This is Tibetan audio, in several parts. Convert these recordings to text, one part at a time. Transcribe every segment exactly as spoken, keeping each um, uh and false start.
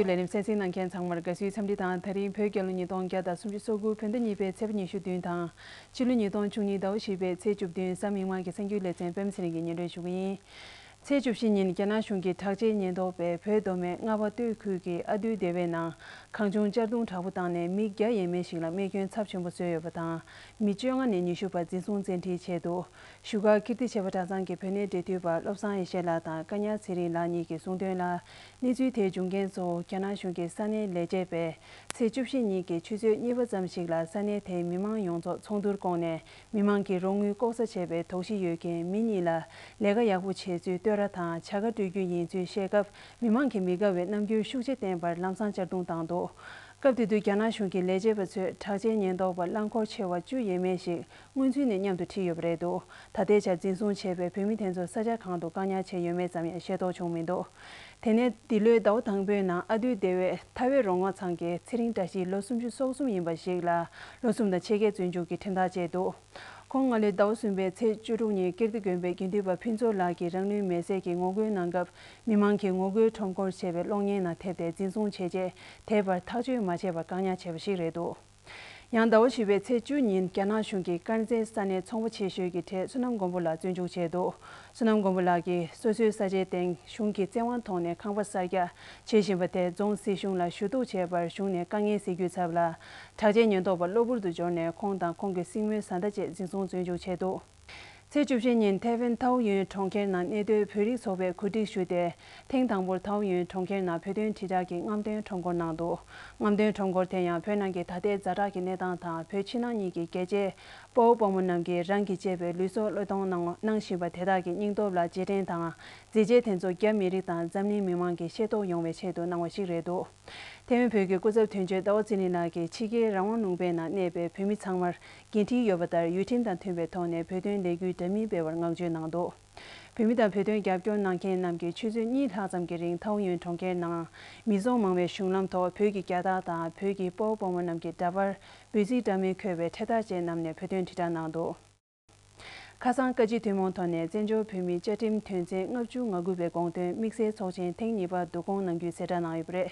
ལས་རིམ་གསན་གཟིགས་གནང་མཁན་ཚང་མར་དགའ་བསུའི་འཚམས་འདྲི་དང་། ད་རིང་བོད་རྒྱལ་ལོ་ཉིས་སྟོང་བརྒྱ་དང་སུམ་ཅུ་སོ་དགུ་བོད་ཟླ་གཉིས་པའི་ཚེས་པ་ཉི་ཤུ་བདུན་དང་། ཕྱི་ལོ་ཉིས་སྟོང་བཅུ་གཉིས་ཟླ་བ་བཞི་པའི་ཚེས་བཅུ་བདུན། གཟའ་མིག་དམར་གྱི་གསར་འགྱུར་ལེ་ཚན་པད་མ་ཚེ་རིང་གིས་སྙན་སྒྲོན་ཞུ་གི་ཡིན། ཚེས་བཅུ་བཞི་ཉིན་རྒྱ་ནག་གཞུང་གི་དྲག་ཆས་ཉེན་རྟོག་པས་བོད་མདོ་སྨད་རྔ་བ་སྟོད་ཁུལ་གྱི་ཨ་ཐུའི་སྡེ་བའི་ནང་གངས་ལྗོངས་གཅར་རྡུང་དྲག་པོ་བཏང་ནས་མི་བརྒྱ་ཡས་མས་ཤིག་ལ་རྨས་སྐྱོན་ཚབས་ཆེན་པོ་བཟོས་ཡོད་པ་དང་། མི་བཅོ་ལྔ་ནས་ཉི་ཤུ་བར་འཛིན་བཟུང་བཙན་ཁྲིད་བྱས་འདུག་བཞུགས་སྒར་ཀིརྟི་བྱེས་པ་གྲྭ་ཚང་གི་བོད་གནས་འབྲེལ་མཐུད་པ་བློ་བཟང་ཡེ་ཤེས་ལགས་དང་བཀའ་ཉར་ཚེ་རིང་ལགས་གཉིས་ཀྱིས་གསུངས་དོན་ལ། གནས་ཚུལ་དེའི་འབྱུང་རྐྱེན་གཙོ་བོ་རྒྱ་ནག་གཞུང་གི་ས་གནས་ལས་བྱེད་པས་ཚེས་བཅུ་བཞི་ཉིན་གྱི་ཆུ་ཚོད་གཉིས་པ་ཙམ་ཞིག་ལ་ས་གནས་དེའི་མི་མང་ཡོངས་རྫོགས་ཚོགས་འདུར་བསྐོངས་ནས། མི་མང་གི་རོགས་དངུལ་ལྐོག་ཟ་བྱས་པའི་དོགས་གཞི་ཡོད་མཁན་མི་གཉིས་ལ་ལས་ཀ་ཡག་པོ་བྱས་ཚུལ་བསྟོད་ར་དང་བྱ་དགའ་སྤྲོད་རྒྱུ་ཡིན་ཚུལ་བཤད་སྐབས། མི་མང་གིས་མི་དགའ་བའི་རྣམ་འགྱུར་ཤུགས་ཆེ་བསྟན་པར་ལམ་སང་གཅར་རྡུང་བཏང་འདུག་སྐབས་དེ་དུས་རྒྱ་ནག་གཞུང་གི་ལས་བྱེད་པ་ཚོས་དྲག་ཆས་ཉེན་རྟོག་པ་རླངས་འཁོར་ཆེ་བ་བཅུ་ཡས་མས་ཤིག་སྔོན་ཚུད་ནས་མཉམ་དུ་ཁྲིད་ཡོད་པ་རེད་འདུག་ད་ལྟའི་ཆར་འཛིན་བཟུང་བྱས་པའི་བོད་མི་དེ་ཚོ་ས་ཆ་གང་དུ་བཀག་ཉར་བྱས་ཡོད་མེད་ཙམ་ཡང་ཤེས་རྟོགས་བྱུང་མི་འདུག་དེ་ནས་འདི་ལོའི་ཟླ་བ་དང་པོའི་ནང་ཨ་ཐུའི་སྡེ་བའི་ཐའེ་ཝན་རོང་བ་ཚང་གི་ཚེ་རིང་བཀྲ་ཤིས་ལོ་སུམ་ཅུ་སོ་གསུམ་ཡིན་པ་ཞིག་ལ་ལོ་གསུམ་དང་ཕྱེད་ཀའི་བཙོན་འཇུག་གི་ཁྲིམས་ཐག་བཅད་འདུག་ཁོང་སྔ་ལོའི་ཟླ་བ་གསུམ་པའི་ཚེས་བཅུ་དྲུག་ཉིན་ཀིརྟི་དགོན་པའི་དགེ་འདུན་པ་ཕུན་ཚོགས་ལགས་ཀྱིས་རང་ལུས་མེར་སྲེག་གི་ངོ་རྒོལ་གནང་སྐབས། མི་མང་གིས་ངོ་རྒོལ་ཁྲོམ་སྐོར་བྱས་པའི་གློག་བརྙན་ནང་ཐེབས་ཏེ་འཛིན་བཟུང་བྱས་རྗེས། དེའི་བར་ཐག་གཅོད་མ་བྱས་པར་བཀག་ཉར་བྱས་པ་ཞིག་རེད་འདུག་ཡང་ཟླ་བ་བཞི་པའི་ཚེས་བཅུ་ཉིན་རྒྱ་ནག་གཞུང་གིས་དཀར་མཛེས་ས་གནས་ཚོང་པ་ཆེ་ཤོས་ཀྱི་གྲས་བསོད་ནམས་མགོན་པོ་ལགས་བཙོན་འཇུག་བྱས་འདུག་བསོད་ནམས་མགོན་པོ་ལགས་ཀྱིས་སོ་སོའི་ས་ཆའི་སྟེང་གཞུང་གི་བཙན་དབང་ཐོག་ནས་ཁང་པ་གསར་རྒྱག་བྱེད་བཞིན་པ་དེ་རྫོང་སྲིད་གཞུང་ལ་ཞུ་གཏུག་བྱས་པར་གཞུང་ནས་དཀའ་ངལ་སེལ་རྒྱུའི་ཚབ་ལ། དྲག་ཆས་ཉེན་རྟོག་པ་གློ་བུར་དུ་འབྱོར་ནས་ཁོང་དང་ཁོང་གི་སྲིང་མོའི་བཟའ་ཟླ་བཅས་འཛིན་བཟུང་བཙོན་འཇུག་བྱས་འདུག་ཚེས་བཅུ་བཞི་ཉིན་ཐའེ་ཝན་ཐའོ་ཡོན་གྲོང་ཁྱེར་ནང་གནས་སྡོད་བོད་རིགས་ཚོགས་པས་གོ་སྒྲིག་ཞུས་ཏེ། ཐེངས་དང་པོར་ཐའོ་ཡོན་གྲོང་ཁྱེར་ནང་བོད་དོན་དྲིལ་བསྒྲགས་ཀྱི་རྔམ་སྟོན་ཁྲོམ་སྐོར་གནང་འདུག་རྔམ་སྟོན་ཁྲོམ་སྐོར་དེ་ཡང་བོད་ནང་གི་ད་ལྟའི་ཛ་དྲག་གི་གནས་སྟངས་དང་། བོད་ཕྱི་ནང་གཉིས་ཀྱི་རྒྱལ་གཅེས་དཔའ་བོ་དཔའ་མོ་རྣམས་ཀྱིས་རང་གི་གཅེས་པའི་ལུས་སྲོག་བློས་གཏོང་གནང་གནང་བཞིན་པ་དེ་དག་གི་སྙིང་སྟོབས་ལ་རྗེས་དྲན་དང་། མཛད་རྗེས་དེ་ཚོ་རྒྱ་མི་རིགས་དང་འཛམ་གླིང་མི་མང་གིས་ཤེས་རྟོགས་ཡོང་བའི་ཆེད་དུ་གནང་བ་ཞིག་རེད་འདུག་ཐའེ་ཝན་བོད་ཀྱི་སྐུ་ཚབ་དོན་གཅོད་ཟླ་བ་ཚེ་རིང་ལགས་ཀྱིས་ཕྱི་རྒྱལ་རང་དབང་ལུང་པའི་ནང་གནས་པའི་བོད་མི་ཚང་མར་འགན་འཁྲི་ཡོད་པ་ལྟར་ཡུལ་ཁྲིམས་དང་མཐུན་པའི་ཐོག་ནས་བོད་དོན་ལས་འགུལ་འདྲ་མིན་སྤེལ་བར་བསྔགས་བརྗོད་གནང་འདུག་བོད་མི་དང་བོད་དོན་རྒྱབ་སྐྱོར་གནང་མཁན་རྣམས་ཀྱིས་ཆུ་ཚོད་གཉིས་ལྷག་ཙམ་གྱི་རིང་ཐའོ་ཡོན་གྲོང་ཁྱེར་ནང་མི་ཚོགས་མང་བའི་གཞུང་ལམ་ཐོག་བོད་ཀྱི་རྒྱལ་དར་དང་བོད་ཀྱི་དཔའ་བོ་དཔའ་མོ་རྣམས་ཀྱི་འདྲ་པར་འབོད་ཚིག་འདྲ་མིན་འཁོད་པའི་འཕྲེད་དར་བཅས་བསྣམས་ནས་བོད་དོན་དྲིལ་བསྒྲགས་གནང་འདུག་ཁ་སང་བཀའ་སྤྱི་ཐུན་མོང་ཐོག་ནས་བཙན་བྱོལ་བོད་མིའི་བཅའ་ཁྲིམས་དོན་ཚན་ལྔ་བཅུ་ང་དགུ་པའི་དགོངས་དོན་དམིགས་བསལ་ཚོགས་ཆེན་ཐེངས་གཉིས་པ་བསྡུ་སྐོང་གནང་རྒྱུའི་གསལ་བསྒྲགས་གནང་ཡོད་པ་རེད།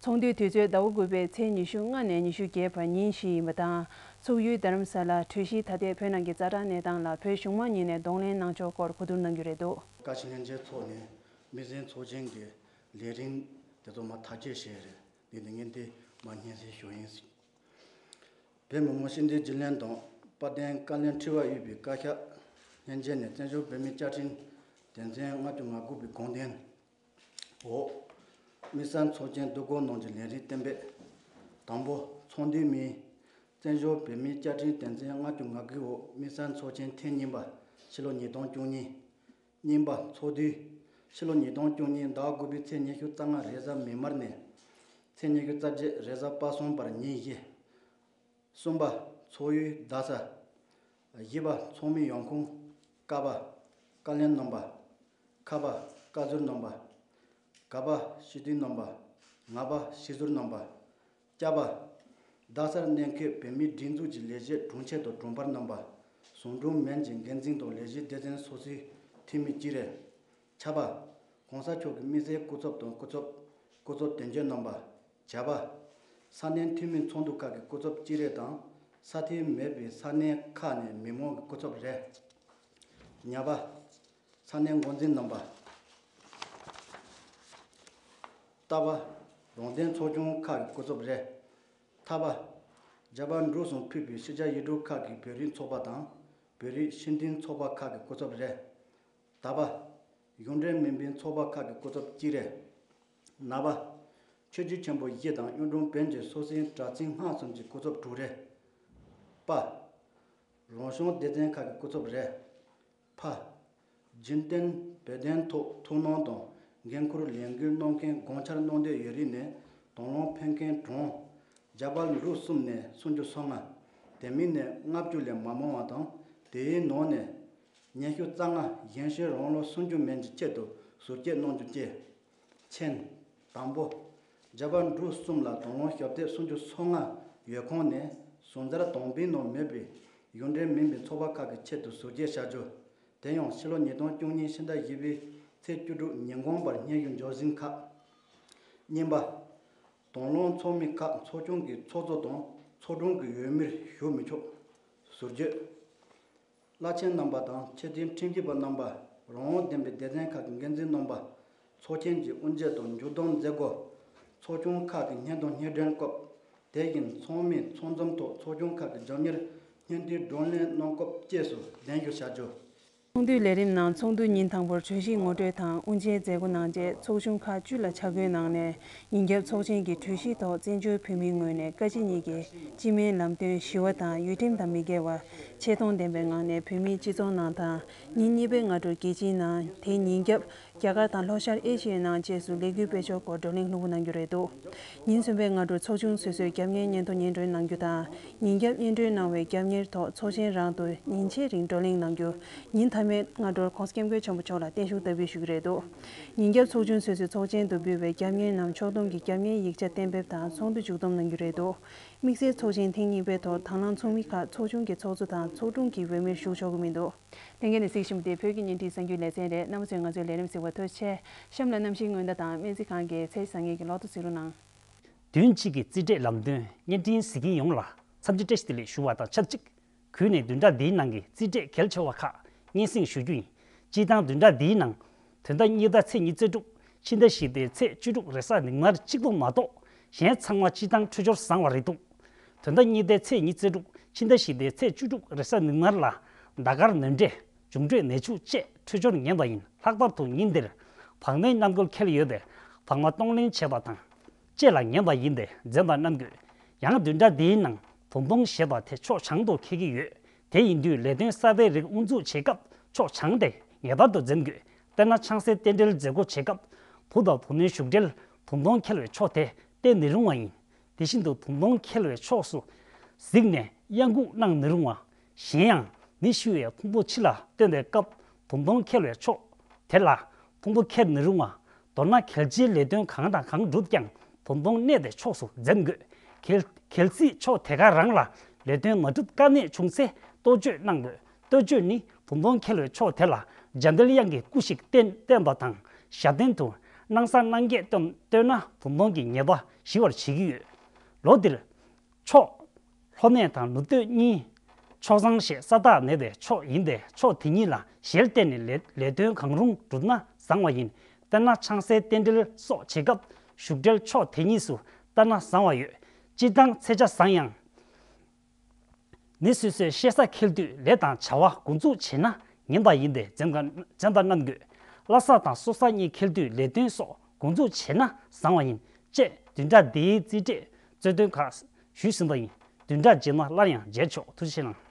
ཚོགས་འདུའི་དུས་ཚོད་ཟླ་བ་དགུ་པའི་ཚེས་ཉི་ཤུ་ལྔ་ནས་ཉི་ཤུ་བརྒྱད་བར་ཉིན་བཞི་ཡིན་པ་དང་། ཚོགས་ཡུལ་རྡ་རམ་ས་ལ། གྲོས་གཞིའི་ད་ལྟའི་བོད་ནང་གི་ཛ་དྲག་གནས་སྟངས་ལ་བོད་གཞུང་མང་གཉིས་ནས་གདོང་ལེན་གནང་ཕྱོགས་སྐོར་གོ་བསྡུར་གནང་རྒྱུ་རེད་འདུག་བཀའ་སྤྱི་ལྷན་རྒྱས་ཚོགས་ནས་དམིགས་བསལ་ཚོགས་ཆེན་གྱི་ལས་རིམ་དེ་ཚོ་མར་ཐག་བཅད་བྱས་རེད། འདི་ནི་ངས་འདི་མར་སྙན་སེང་ཞུ་ཡིན། བོད་མི་མང་སྤྱི་འཐུས་རྒྱུན་ལས་དང་། དཔལ་ལྡན་བཀའ་བློན་ཁྲི་པ་དབུས་པའི་བཀའ་ཤག་ལྷན་རྒྱས་ནས་བཙན་བྱོལ་བོད་མིའི་བཅའ་ཁྲིམས་དོན་ཚན་ལྔ་བཅུ་ང་དགུ་པའི་དགོངས་དོན་འོག་དམིགས་བསལ་ཚོགས་ཆེན་བསྡུ་སྐོང་གནང་རྒྱུའི་ལས་རིམ་གཏན་འབེབས། དང་པོ། ཚོགས་འདུའི་མིང་། བཙན་བྱོལ་བོད་མིའི་བཅའ་ཁྲིམས་དོན་ཚན་ལྔ་བཅུ་ང་དགུའི་འོག་དམིགས་བསལ་ཚོགས་ཆེན་ཐེངས་གཉིས་པ། ཕྱི་ལོ་ཉིས་སྟོང་བཅུ་གཉིས། གཉིས་པ། ཚོགས་དུས། ཕྱི་ལོ་ཉིས་སྟོང་བཅུ་གཉིས་ཟླ་བ་དགུ་པའི་ཚེས་ཉི་ཤུ་རྩ་ལྔ་རེས་གཟའ་མིག་དམར་ནས། ཚེས་ཉི་ཤུ་རྩ་བརྒྱད་རེས་གཟའ་པ་སངས་བར་ཉིན་བཞི། གསུམ་པ། ཚོགས་ཡུལ་རྡ་ས། བཞི་པ། ཚོགས་མི་ཡོང་ཁུངས། ཀ་པ། བཀའ་བློན་རྣམ་པ། ཁ་པ། བཀའ་ཟུར་རྣམ་པ། ག་པ། སྤྱི་འཐུས་རྣམ་པ། ང་པ། སྤྱི་ཟུར་རྣམ་པ། ཇ་པ། རྡ་སར་གནས་འཁོད་བོད་མིའི་སྒྲིག་འཛུགས་ཀྱི་ལས་བྱེད་དྲུང་ཆེ་དང་དྲུང་འཕར་རྣམ་པ། ཟུང་དྲུང་མན་གྱི་འགན་འཛིན་དང་ལས་བྱེད་སྡེ་ཚན་སོ་སོའི་འཐུས་མི་བཅས་རེད། ཆ་པ། ༸གོང་ས་མཆོག་གི་དམིགས་བསལ་སྐུ་ཚབ་དང་སྐུ་ཚབ། སྐུ་ཚབ་དོན་གཅོད་རྣམ་པ། ཇ་པ། ས་གནས་འཐུས་མི་ཚོགས་འདུ་ཁག་གི་སྐུ་ཚབ་བཅས་རེད་དང་། ས་མཐོའི་མེད་པའི་ས་གནས་ཁག་ནས་མི་མང་གི་སྐུ་ཚབ་རེད། ཉ་པ། ས་གནས་འགོ་འཛིན་རྣམ་པ། ཏ་པ། རང་བདེན་ཚོགས་ཆུང་ཁག་གི་སྐུ་ཚབ་རེད། ཐ་པ། རྒྱ་བལ་འབྲུག་གསུམ་ཕུད་པའི་ཕྱི་རྒྱལ་ཡུལ་གྲུ་ཁག་གི་བོད་རིགས་ཚོགས་པ་དང་། བོད་རིགས་སྤྱི་མཐུན་ཚོགས་པ་ཁག་གི་སྐུ་ཚབ་རེད། ད་པ། གཞུང་འབྲེལ་མིན་པའི་ཚོགས་པ་ཁག་གི་སྐུ་ཚབ་གཅིག་རེད། ན་པ། ཆོས་བརྒྱུད་ཆེན་པོ་བཞི་དང་གཡུང་དྲུང་བོན་གྱི་སོ་སོའི་གྲྭ་བཙུན་ལྷག་གསུམ་གྱི་སྐུ་ཚབ་དྲུག་རེད། པ། རང་གཞུང་སྡེ་ཚན་ཁག་གི་སྐུ་ཚབ་རེད། ཕ། རྒྱུན་གཏན་བོད་དོན་ཐོག་ཐུགས་སྣང་དང་འགན་འཁུར་ལས་འགུལ་གནང་མཁན་དགོངས་འཆར་གནང་འདོད་ཡོད་རིགས་ནས་དང་བླངས་ཕེབས་མཁན་གྲངས། རྒྱ་བལ་འབྲུག་གསུམ་ནས་སུམ་ཅུ་སོ་ལྔ། དེ་མིན་ནས་ལྔ་བཅུ་ལས་མ་མང་བ་དང་། དེའི་ནང་ནས་ཉི་ཤུ་རྩ་ལྔ་གཞན་ཕྱིར་རང་ལོ་སུམ་ཅུ་མན་གྱི་ཆེད་དུ་ཟུར་བཅད་གནང་རྒྱུ་བཅས། མཆན། དང་པོ། རྒྱ་བལ་འབྲུག་གསུམ་ལ་དང་བླངས་ཞབས་སྟེགས་སུམ་ཅུ་སོ་ལྔ་ཡོད་ཁོངས་ནས་ཟུར་འཛར་དང་པོའི་ནང་མེད་པའི་གཞུང་འབྲེལ་མིན་པའི་ཚོགས་པ་ཁག་གི་ཆེད་དུ་ཟུར་བཅད་བྱ་རྒྱུ། དེ་ཡང་ཕྱི་ལོ་ཉིས་སྟོང་བཅུ་གཉིས་ཕྱི་ཟླ་བཞི་པའི་ཚེས་བཅུ་དྲུག་ཉིན་གུང་བར་སྙན་ཞུ་འབྱོར་ཟིན་ཁག་གཉིས་པ། དང་བླངས་ཚོགས་མི་ཁག་ཚོགས་ཆུང་གི་ཚོགས་གཙོ་དང་ཚོགས་དྲུང་གི་འོས་མིར་ཞུགས་མི་ཆོག་ཟུར་བརྗོད། བླ་ཆེན་རྣམ་པ་དང་ཆེས་མཐོའི་ཁྲིམས་ཞིབ་པ་རྣམ་པ། རང་དབང་ལྡན་པའི་སྡེ་ཚན་ཁག་གི་འགན་འཛིན་རྣམ་པ། ཚོགས་ཆེན་གྱི་དབུ་འབྱེད་དང་མཇུག་བསྡོམས་མཛད་སྒོ། ཚོགས་ཆུང་ཁག་གི་སྙན་ཐོ་སྙན་སྒྲོན་སྐབས། དེ་བཞིན་ཚང་མས་ཚང་འཛོམས་ཐོག་ཚོགས་ཆུང་ཁག་གི་རྒྱབ་གཉེར་སྙན་ཐོའི་བགྲོ་གླེང་གནང་སྐབས་བཅས་སུ་གདན་ཞུ་བྱ་རྒྱུ། ཚོགས་འདུའི་ལས་རིམ་ནང་ཚོགས་འདུ་ཉིན་དང་པོར་གྲོས་གཞི་ངོ་སྤྲོད་དང་དབུ་འབྱེད་མཛད་སྒོ་གནང་རྗེས་ཚོགས་ཆུང་ཁག་བཅུ་ལ་ཆ་བགོས་གནང་ནས་ཉིན་རྒྱབ་ཚོགས་ཆེན་གྱི་གྲོས་གཞིའི་ཐོག་བཙན་བྱོལ་བོད་མིའི་ངོས་ནས་བཀའ་སྤྱི་གཉིས་ཀྱི་སྤྱི་སྨན་ལམ་སྟོན་ཞི་བ་དང་ཡུལ་ཁྲིམས་དང་མི་འགལ་བར་ཆེ་མཐོང་ལྡན་པའི་ངང་ནས་བོད་མིའི་སྤྱི་ཚོགས་ནང་དང་ཉིན་གཉིས་པའི་སྔ་དྲོར་རྒྱལ་སྤྱིའི་ནང་དེ་ཉིན་རྒྱབ་རྒྱ་གར་དང་ལྷོ་ཤར་ཨེ་ཤི་ཡའི་ནང་བཅས་སུ་ལས་འགུལ་སྤེལ་ཕྱོགས་སྐོར་བགྲོ་གླེང་ལྷུག་པོ་གནང་རྒྱུ་རེད་འདུག་ཉིན་གསུམ་པའི་སྔ་དྲོར་ཚོགས་ཆུང་སོ་སོས་རྒྱབ་གཉེར་སྙན་ཐོ་སྙན་སྒྲོན་གནང་རྒྱུ་དང་། ཉིན་རྒྱབ་སྙན་སྒྲོན་གནང་བའི་རྒྱབ་གཉེར་ཐོག་ཚོགས་ཆེན་རང་དུ་ཉིན་ཕྱེད་རིང་བགྲོ་གླེང་གནང་རྒྱུ། ཉིན་མཐའ་མའི་སྔ་དྲོར་༸གོང་ས་༸སྐྱབས་མགོན་ཆེན་པོ་མཆོག་ལ་བརྟན་བཞུགས་བསྟར་འབུལ་ཞུ་རྒྱུ་རེད་འདུག་ཉིན་རྒྱབ་ཚོགས་ཆུང་སོ་སོའི་ཚོགས་ཆེན་དུ་འབུལ་བའི་རྒྱབ་གཉེར་རྣམས་ཕྱོགས་བསྡོམས་ཀྱིས་རྒྱབ་གཉེར་ཡིག་ཆ་གཏན་འབེབས་དང་ཚོགས་འདུ་མཇུག་བསྡོམས་གནང་རྒྱུ་རེད་འདུག་དམིགས་བསལ་ཚོགས་ཆེན་ཐེངས་གཉིས་པའི་ཐོག་དང་བླངས་ཚོགས་མི་ཁག་ཚོགས་ཆུང་གི་ཚོགས་གཙོ་དང་ཚོགས་དྲུང་གི་འོས་མིར་ཞུགས་ཆོག་གི་མི་འདུག་ལྷན་རྒྱས་ནས་གཟིགས་བཞིན་པ་དེ་བོད་ཀྱི་བརྙན་འཕྲིན་གསར་འགྱུར་ལེ་ཚན་རེད། རྣམ་པ་ཚོས་ང་ཚོའི་ལས་རིམ་གཟིགས་པར་ཐུགས་རྗེ་ཆེ། གཤམ་ལ་གནམ་གཤིས་སྔོན་བརྡ་དང་སྨན་རྩིས་ཁང་གི་ཚེས་བཟང་ངན་གྱི་ལོ་ཐོ་གཟིགས་རོགས་གནང་། བདུན་གཅིག་གི་རྩིས་སྤྲོད་ལམ་སྟོན་བརྙན་འཕྲིན་གཟིགས་མཁན་ཡོངས་ལ་འཚམས་འདྲི་བཀྲ་ཤིས་བདེ་ལེགས་ཞུ་བ་དང་ཆབས་ཅིག་གུས་ནས་བདུན་ཕྲག་འདིའི་ནང་གི་རྩིས་སྤྲོད་གལ་ཆེ་བ་ཁག་སྙན་སེང་ཞུ་རྒྱུ་ཡིན། སྤྱིར་བཏང་བདུན་ཕྲག་འདིའི་ནང་། བོད་ཟླ་གཉིས་པའི་ཚེས་ཉི་ཤུ་རྩ་དྲུག་ཕྱི་ཟླ་བཞི་པའི་ཚེས་བཅུ་དྲུག་རེས་གཟའ་ཉི་མ་གཅིག་པོ་མ་གཏོགས་གཞན་ཚང་མ་སྤྱིར་བཏང་འཕྲོད་སྦྱོར་བཟང་བ་རེད་འདུག་བོད་ཟླ་གཉིས་པའི་ཚེས་ཉི་ཤུ་རྩ་དྲུག་ཕྱི་ཟླ་བཞི་པའི་ཚེས་བཅུ་དྲུག་རེས་གཟའ་ཉི་མ་ལ་ཟླ་སྐར་ནོར་འཁྲུལ། འབྱུང་འཕྲོད་ནད་འབྱུང་བཅས་འཕྲོད་སྦྱོར་ངན་པ་ཡིན། ལྷག་པར་དུ་ཉིན་འདིར་བག་མའི་རྣམ་འགྱུར་འཁྱེར་ཡོད་པས་བག་མ་གཏོང་ལེན་བྱེད་པ་དང་། བཅས་ལ་ངན་པ་ཡིན་ཏེ་འཛེམ་པ་གནང་དགོས། ཡང་བདུན་ཕྲག་འདིའི་ནང་བུམ་སྟོང་ཞེས་པ་དེ་ཕྱོགས་བྱང་དུ་འཁེལ་གྱི་ཡོད། དེ་ཡིན་དུས་ལས་དོན་གསར་པའི་རིགས་དབུ་འཛུགས་བྱེད་སྐབས་ཕྱོགས་བྱང་དེ་ངེས་པར་དུ་འཛེམ་དགོས། དཔེར་ན་ཆང་སའི་རྟེན་འབྲེལ་མཛད་སྒོ་བྱེད་སྐབས་བུ་དང་བུ་མོའི་བཞུགས་གྲལ་བུམ་སྟོང་འཁེལ་བའི་ཕྱོགས་དེ་བསྟེན་མི་རུང་བ་ཡིན། དེ་བཞིན་དུ་བུམ་སྟོང་འཁེལ་བའི་ཕྱོགས་སུ་གཟིགས་ནས་གཡང་འགུགས་གནང་མི་རུང་བ། གཞན་ཡང་མི་ཤི་བའི་ཕུང་པོ་ཕྱི་ལ་བཏོན་པའི་སྐབས་བུམ་སྟོང་འཁེལ་བའི་ཕྱོགས་དེ་ལ་ཕུང་པོ་འཁྱེར་མི་རུང་བ། མདོར་ན་གལ་ཆེའི་ལས་དོན་གང་དང་གང་བསྒྲུབས་ཀྱང་བུམ་སྟོང་གནས་པའི་ཕྱོགས་སུ་འཛེམ་དགོས། གལ་གལ་སྲིད་ཕྱོགས་དེ་ག་རང་ལ་ལས་དོན་མ་འགྲུབ་དཀའ་གནད་བྱུང་ཚེ་གཏོ་བཅོས་གནང་དགོས། གཏོ་བཅོས་ནི་བུམ་སྟོང་འཁེལ་བའི་ཕྱོགས་དེ་ལ་འཇམ་དཔལ་དབྱངས་ཀྱི་སྐུ་ཞིག་བསྟན་བསྟན་པ་དང་ཞབས་བརྟན་དུ་སྣང་གསལ་སྣང་བརྒྱད་བཏོན་བཏོན་ན་བུམ་སྟོང་གི་ཉེས་པ་ཞི་བར་བྱེད་ཀྱི་ཡོད། ལོ་འདིར། ཕྱོགས། ལྷོ་གནས་དང་ནུབ་སྟོད་གཉིས། ཕྱོགས་བཟང་ཞེས་ས་རྟགས་མེད་པའི་ཕྱོགས་ཡིན་པས་ཕྱོགས་དེ་གཉིས་ལ་ཞལ་གཏད་ནས་ལས་ལས་དོན་གང་རུང་བསྒྲུབས་ན་བཟང་བ་ཡིན། དཔེར་ན་ཆང་སའི་རྟེན་འབྲེལ་སོགས་བྱེད་སྐབས་བཞུགས་གྲལ་ཕྱོགས་དེ་གཉིས་སུ་བལྟ་ན་བཟང་བ་ཡོད། སྤྱིར་བཏང་ཚེས་ཆ་བཟང་ཡང་། ནི་སོ་སོའི་གཤེད་གཟའ་འཁེལ་དུས་ལས་དང་བྱ་བ་འགོ་འཛུགས་བྱེད་ན་ངན་པ་ཡིན་པས་འཛེམ་ག་འཛེམ་པ་གནང་དགོས། བླ་གཟའ་དང་སོ་གཟའ་གཉིས་འཁེལ་དུས་ལས་དོན་སོགས་འགོ་འཛུགས་བྱེད་ན་བཟང་བ་ཡིན། ཅེས་བདུན་ཕྲག་འདིའི་རྩིས་སྤྲོད་གཙོ་དོན་ཁག་ཞུས་ཟིན་པ་ཡིན། བདུན་ཕྲག་རྗེས་མ་སླར་ཡང་མཇལ་ཆོག་ཐུགས་རྗེ་ཆེ་གནང་།